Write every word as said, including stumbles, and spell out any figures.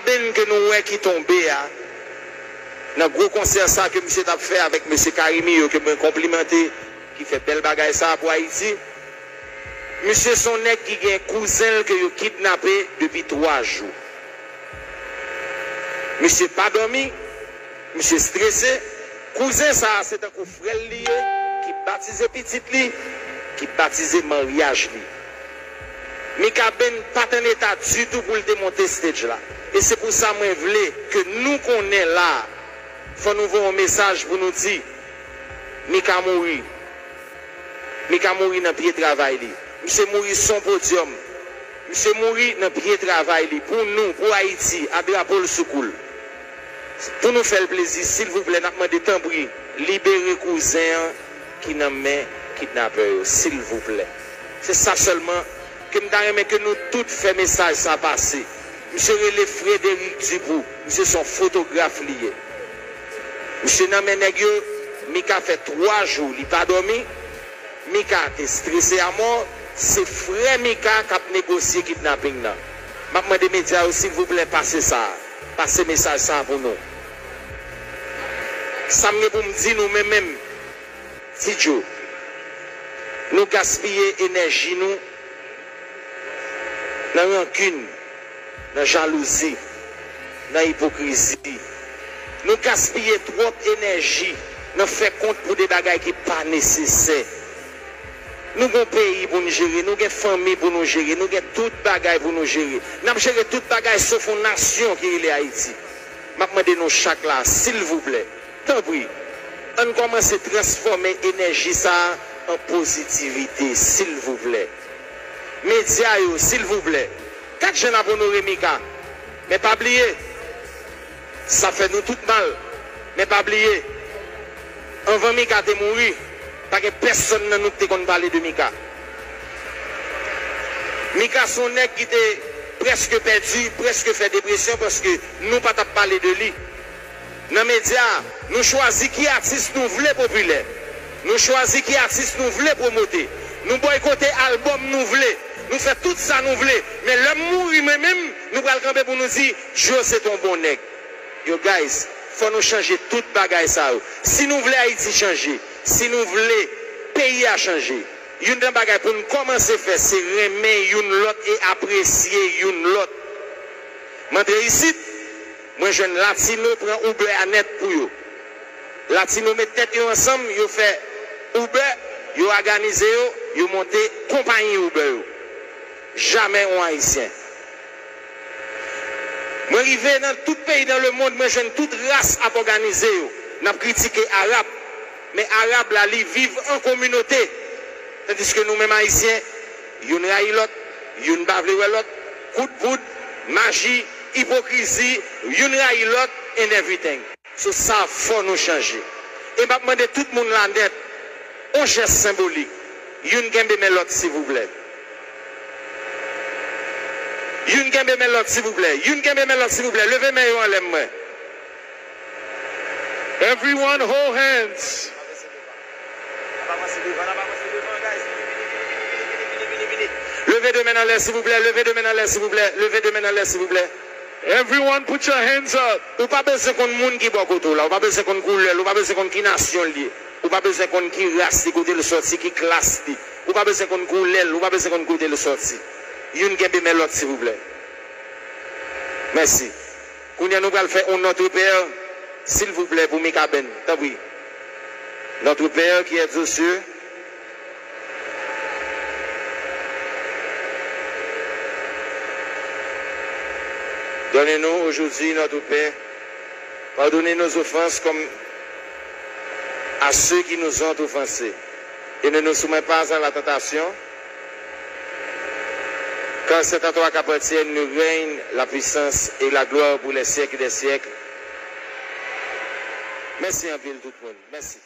Benn ke nou wè ki tonbe a, nan gwo konsè sa ke misye t ap fè avèk mesye Carimi yo, ke mwen konplimante, ki fè bèl bagay sa pou Ayiti. Misye se yon nèg ki gen kouzen l ke yo kidnape depi twa jou. Misye pa dòmi, misye strese. Kouzen sa a se tankou frè l li ye, ki batize pitit li, ki batize maryaj li. Mika Benn pa t an eta ditou pou l te monte stage la. E se pou sa mwen vle ke nou konnen la, fò nou voye yon mesaj pou nou di, Mika mouri. Mika mouri nan pye travay li. Misye mouri sou yon podyòm. Misye mouri nan pye travay li. Pou nou, pou Ayiti, a drapo l sou kou l. Pou nou fè l plezi, silvouplè, n ap mande tanpri, libere kouzen an ki nan men kidnapè yo, silvouplè. Se sa sèlman ke m ta renmen ke nou tout fè mesaj sa pase. Misye rele Frédéric Dupoux. Misye se yon fotograf li ye. Misye nan men nèg yo, Mika fè twa jou li pa dòmi. Mika te strese amò. Se frè Mika k ap negosye kidnaping nan. M ap mande medya yo, silvouplè, pase sa. Pase mesaj sa pou nou. Sa m gen pou m di nou, men menm, Ti Djo, nou gaspiye enèji nou nan rankin, nan jalouzi, nan ipokrizi. Nou gaspiye twòp enèji nan fè kont pou de bagay ki pa nesesè. Nou gon peyi pou n jere, nou gen fanmi pou nou jere, nou gen tout bagay pou nou jere. N ap jere tout bagay sof yon nasyon ki rele Ayiti. M ap mande nou chak la, silvouplè, tanpri, ann kòmanse transfòme enèji sa a an pozitivite, silvouplè. Medya yo, silvouplè, gad jan n ap onore Mika. Men pa bliye, sa fè nou tout mal. Men pa bliye, anvan Mika te mouri, pa gen pèsonn nan nou ki te konn pale de Mika. Mika se yon nèg ki te prèske pèdi, prèske fè depresyon paske nou pa t ap pale de li. Nan medya, nou chwazi ki atis nou vle popilè. Nou chwazi ki atis nou vle pwomote. Nou bòykote albòm nou vle. Nou fè tout sa nou vle. Men lè m mouri mwen menm, nou pral kanpe pou nou di, Djo se t on bon nèg. Yo, guys, fò nou chanje tout bagay sa yo. Si nou vle Ayiti chanje, si nou vle peyi a chanje, youn nan bagay pou n kòmanse fè, se renmen youn lòt e apresye youn lòt. M antre isit, mwen jwenn Latino pran Uber a nèt pou yo. Latino met tèt yo ansanm, yo fè Uber, yo òganize yo, yo monte konpayi Uber yo. Jamè yon Ayisyen. Mwen rive nan tout peyi dans le monde, mwen jwenn tout ras ap òganize yo. N ap kritike Arab, men Arab la, li viv an kominote. Tandiske nou menm Ayisyen, youn rayi lòt, youn pa vle wè lòt, kout poud, maji, ipokrizi, youn rayi lòt, and everything. So sa fò nou chanje. E m ap mande tout moun la nèt, on jès senbolik. Youn kenbe men lòt, silvouplè. Youn kenbe men lòt, silvouplè. Youn kenbe men lòt, silvouplè. Leve men yo anlè m wè. Everyone hold hands. Leve de men anlè, silvouplè. Leve de men anlè, silvouplè. Leve de men anlè, silvouplè. Everyone put your hands up. Ou pa bezwen konn moun ki bò kote w la. Ou pa bezwen konn koulè l. Ou pa bezwen konn ki nasyon l ye. Ou pa bezwen konn ki ras li, kote l sòti, ki klas li. Ou pa bezwen konn koulè l. Ou pa bezwen konn kote l sòti. Youn kenbe men lòt, silvouplè. Mèsi. Kounye a, nou pral fè yon Notre Père, silvouplè, pou Mikaben. Tanpri. Notre Père qui es aux cieux, donne-nous aujourd'hui notre pain. Pardonne nos offenses comme à ceux qui nous ont offensés. Et ne nous soumets pas à la tentation, car c'est à toi qu'appartiennent le règne, la puissance et la gloire pour les siècles des siècles. Mèsi anpil tout moun. Mèsi.